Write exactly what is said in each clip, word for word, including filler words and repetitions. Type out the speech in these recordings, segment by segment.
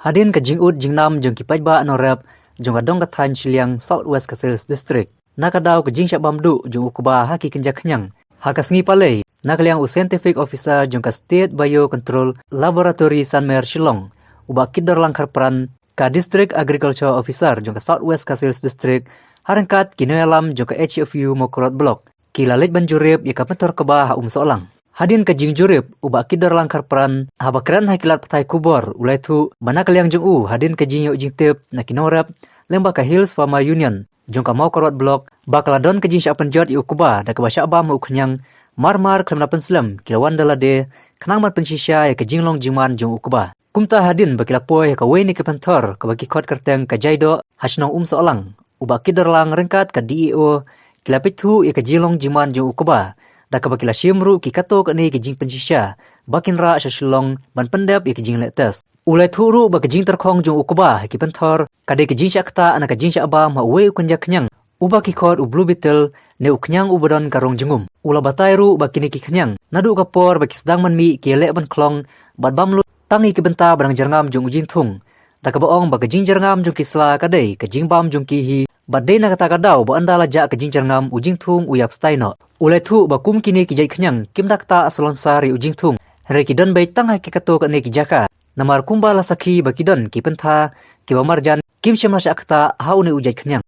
Hadien ka jingud jingnam jong ki paidbah nongrep jong ka dong ka thaiñ shiliang South West Khasi Hills District na ka daw ka jingshah bam duh jong u kba ha ki kynja khñiang, ha ka sngi Palei, na ka liang u Scientific Officer jong ka State Biocontrol Laboratory Sanmer Shillong, u Bah Kitdorlang Kharpran, ka District Agriculture Officer jong ka South West Khasi Hills District, ha ryngkat ki nongïalam jong ka H F U Mawkyrwat Block, ki la leit ban jurip ïa ka pynthor kba ha Umsohlang. Hadien ka jingjurip, u Bah Kitdorlang Kharpran, haba kren ha ki lad pathai khubor, u la ïathuh ba na ka liang jong u, hadien ka jingïoh jingtip na ki nongrep lyngba ka Hills Farmer Union jong ka Mawkyrwat Block, ba ka la don ka jingshah pynjot ïa u kba da kaba shah bam ha u khñiang, marmar khlem da pynslem ki la wan da lade khnang ban pynshisha ïa ka jinglong jingman jong u kba. Kumta hadien ba ki la poi ha kawei na ki pynthor kaba ki khot kyrteng ka Jaidoh ha shnong Umsohlang, u Bah Kitdorlang ryngkat ka D E O ki la peit thuh ïa ka jinglong jingman jong u kba, da kaba ki la shim ruh ki katto katne ki jingpynshisha ba kin rah sha Shillong ban pyndep ïa ki jingleh test. U la ïathuh ruh ba ka jingtyrkhong jong u kba ha ki pynthor ka dei ka jingshah ktah na ka jingshah bam ha uwei u kynja khñiang uba ki khot u Blue Beetle, ne u khñiang uba don ka rong jingum. U la batai ruh ba kine ki khñiang naduh ka por ba ki sdang mynmiet ki ïaleh ban khlong bad bam lut tang ïa ki bynta ba dang jyrngam jong u jingthung, da kaba ong ba ka jingjyrngam jong ki sla ka dei ka jingbam jong ki hi, bad dei na kata ka daw ba ynda la jah ka jingjyrngam u jingthung u ïap stai noh. U la ïathuh ba kum kine ki jait khñiang kim da ktah salonsar ïa u jingthung, hynrei ki don beit tang ha ki katto katne ki jaka, namar kumba la sakhi ba ki don ki pyntha kiba marjan kim shym la shah ktah ha une u jait khñiang.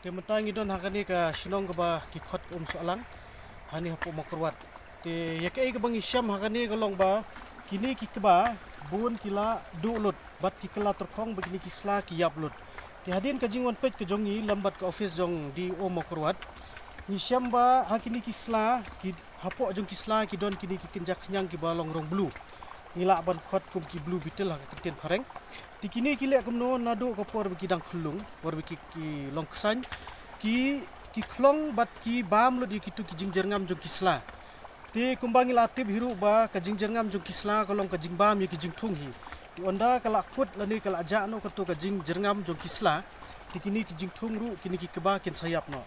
Te mynta ngi don ha kane ka shnong kaba ki khot ka Umsohlang, hangne hapoh Mawkyrwat. Te ïa kaei kaba ngi shem ha kane ka long ba kine ki kba bun ki la duh lut bad ki kylla tyrkhong ba kine ki sla ki ïap lut. Te hadien ka jingwan peit ka jong ngi lem bad ka office jong D E O Mawkyrwat, ngi shem ba ha kine ki sla ki, hapoh jong ki sla ki don kine ki kynja khñiang kiba long rong blue, ngi lah ban khot kum ki Blue Beetle ha ka kyntien phareng. Te kine ki leh kumno? Naduh ka por ba ki dang khyllung, por ba ki, ki long ksain, ki, ki khlong bad ki bam lut ïa kitu ki jingjyrngam jong ki sla. Te kumba ngi la tip hi ruh ba ka jingjyrngam jong ki sla ka long ka jingbam ïa ki jingthung hi. Te ynda ka la kut lane ka la jah noh katu ka jingjyrngam jong ki sla, te kine ki jingthung ruh kine ki kba kin sa ïap noh.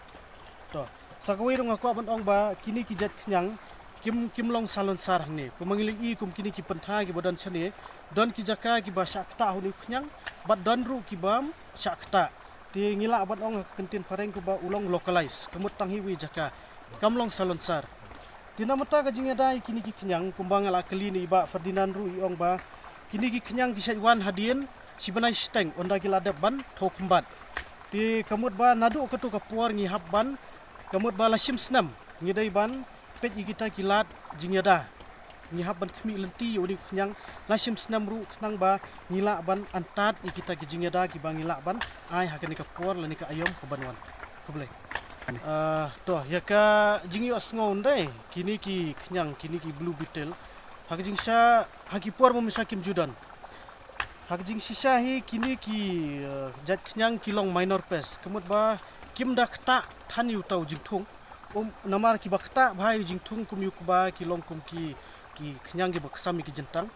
To, sa kawei ruh nga kwah ban ong ba kine ki jait khñiang kim, kim long salonsar hangne. Kumba ngi la ïohi kum kine ki pyntha kiba don shane, don ki jaka kiba shah ktah ha une u khñiang, bad don ruh kibym shah ktah. Te ngi lah ban ong ha ka kyntien phareng kumba u long localized, ka mut tang ha iwei i jaka, kam long salonsar. Te na mynta ka jingïada ïa kine ki khñiang, kumba nga la kylli na i Bah Ferdinand ruh i ong ba kine ki khñiang ki shait wan hadien shi bnai shiteng ynda ki la dep ban thew khumbat. Te ka mut ba naduh katu ka por ngi hap ban, ka mut ba la shim snem ngi dei ban peit ïa kita ki lad jingïada. Ngi hap ban khmih lynti ïa une u khñiang la shim snem ruh khnang ba ngi lah ban antad ïa kita ki jingïada kiba ngi lah ban ai ha kane ka por lane ka aïom kaban wan. Khublei. Ah, to, ïa ka jingïohsngew ynda kine ki khñiang, kine ki Blue Beetle, ha ka jingshisha, ha ki por mynshwa kim ju don. Ha ka jingshisha hi kine ki, eh, jait khñiang ki long minor pest, ka mut ba kim da ktah than ïa uta u jingthung. Um, namar kiba ktah bha ïa u jingthung kum ïa u kba ki long kum ki, ki khñiang kiba ksam ïa ki jyntang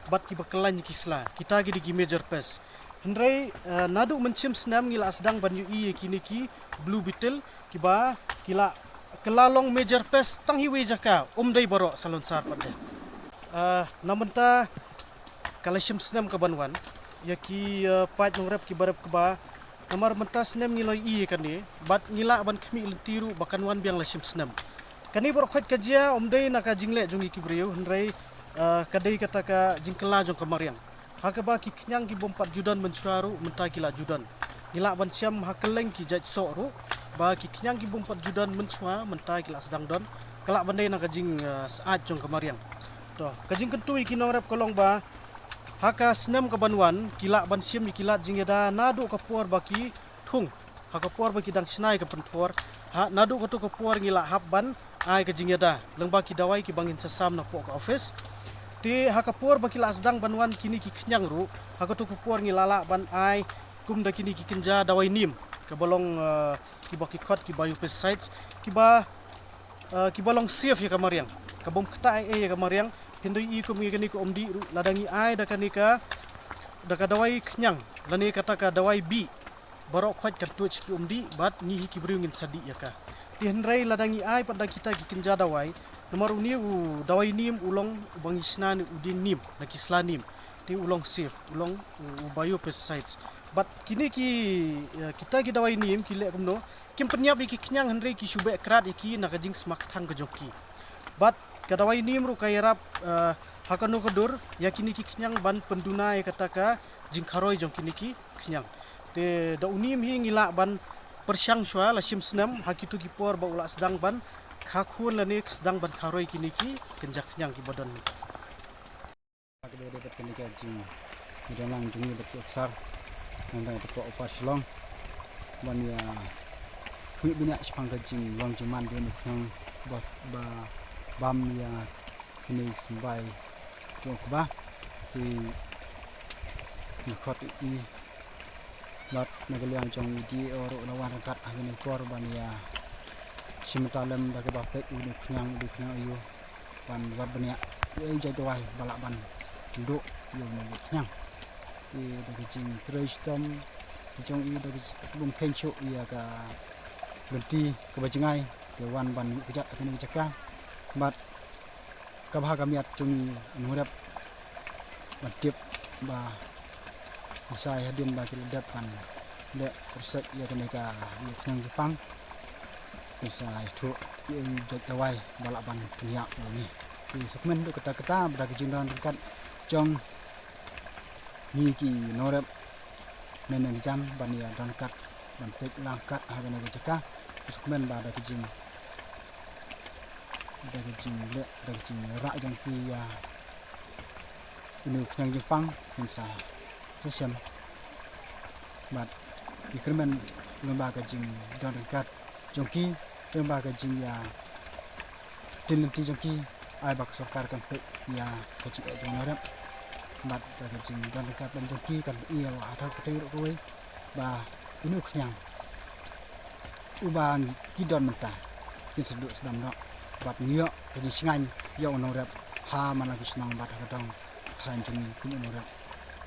bad kiba kyllain ïa ki sla. Kita ki dei ki major pest. Hynrei, eh, naduh mynshem snem ngi la sdang ban ïohi ïa kine ki Blue Beetle kiba ki la kylla long major pest tang ha iwei i jaka, um dei baroh salonsar pat de. Eh, na mynta ka la shim snem kaban wan ïa ki, eh, paid nongrep kiba rep kba. Namar mynta snem ngi la ïohi ïa kane bad ngi lah ban khmih lynti ruh ba kan wan biang la shim snem. Kane baroh khoit ka jia um dei na ka jingleh jong ngi ki briew, hynrei, eh, ka dei kata ka jingkylla jong ka mariang. Ha kaba ki khñiang kibym pat ju don mynshuwa ruh mynta ki la ju don. Ngi lah ban shem ha kylleng ki jait soh ruh ba ki khñiang kibym pat ju don mynshuwa mynta ki la sdang don. Ka lah ban dei na ka jing, eh, syaid jong ka mariang. To, ka jingkyntu ïa ki nongrep ka long ba ha ka snem kaban wan ki lah ban shim ïa ki lad jingïada naduh ka por ba ki thung. Ha ka por ba ki dang shna ïa ka pynthor, ha, naduh katu ka por ngi la hap ban ai ka jingïada lyngba ki dawai kiba ngin sa sam napoh ka office. Te ha ka por ba ki la sdang ban wan kine ki khñiang ruh, ha katu ka por ngi la lah ban ai kum da kine ki kynja dawai neem kaba long, eh, kiba ki khot ki biopesticides, kiba, eh, kiba long safe ïa ka mariang, kabym ktah ei ei ïa ka mariang. Phin da ïohi kum ïa kane ka umdih ruh, lada ngi ai da kane ka, da ka dawai khñiang lane kata ka dawai bih, baroh khoit kan tuid sha ki umdih bad ngi hi ki briew ngin sa dih ïa ka. Te hynrei lada ngi ai pat da kita ki kynja dawai, namar une u dawai neem u long uba ngi shna na u dieng neem, na ki sla neem. Te u long safe, u long u, u biopesticides. Bad kine ki, eh, kita ki dawai neem ki leh kumno, kim pynïap ïa ki khñiang hynrei ki shu beh krad ïa ki na ka jingsma kthang ka jong ki. Bad ka dawai neem ruh ka ïarap, eh, ha kano ka dur ïa kine ki khñiang ban pynduna ïa kata ka jingkharoi jong kine ki khñiang. Te da u neem hi ngi lah ban pyrshang shuwa la shim snem ha kito ki por ba u la sdang ban kha khun lane sdang ban kharoi kine ki kynja khñiang kiba don. Ka dei bad kane ka jing, ngi dang lang jong ngi bad ki officer, nang dang tepok u par Shillong ban ïa khmih bniah shaphang ka jinglong jingman jong u khñiang ba, ba bam ïa kine ki symbai jong u kba. Te nga khot ïa i bad na ka liang jong i D A O ruh la wan ryngkat ha kine ki por ban ïa shim bynta lem da kaba peit ïa u khñiang, u khñiang aïu ban wad bniah ïa i jait dawai ba lah ban duh ïa u khñiang. Te da ka jingtrei shitom jong i da ka jingkheiñ shuh ïa ka lynti kaba jngai, te wan ban ïuh kjat ha kane ka jaka. Bad ka bha ka miat jong i nongrep ban tip ba sa ïa hadien ba ki la dep ban leh research ïa kane ka ïa khñiang jingpang, kin sa ïathuh ïa i jait dawai ba lah ban pynïap ïa ngi. Te sa kmen duh kata kata ba da ka jingdon ryngkat jong ngi ki nongrep mynne jan ban ïa don ryngkat ban peit lang ryngkat ha kane ka jaka. Sa kmen ba da ka jing, da ka jingleh, da ka jingrah jong ki ïa une u khñiang jingpang, kin sa shisien. Bad ngi kyrmen lyngba ka jingdon ryngkat jong ki, lyngba ka jingïa tin lynti jong ki, ai ba ka sorkar kan peit ïa ka jingeh jong u nongrep. Bad da ka jingdon ryngkat lem jong ki kan ïa wa ha ta ka tei ruh kawei ba une u khñiang uba ngi ki don mynta kin sa duh sdang noh bad ngi ïoh ka jingshngaiñ ïa u nongrep ha man la ki shnong bad ha ka dong thaiñ jong ngi kum u nongrep.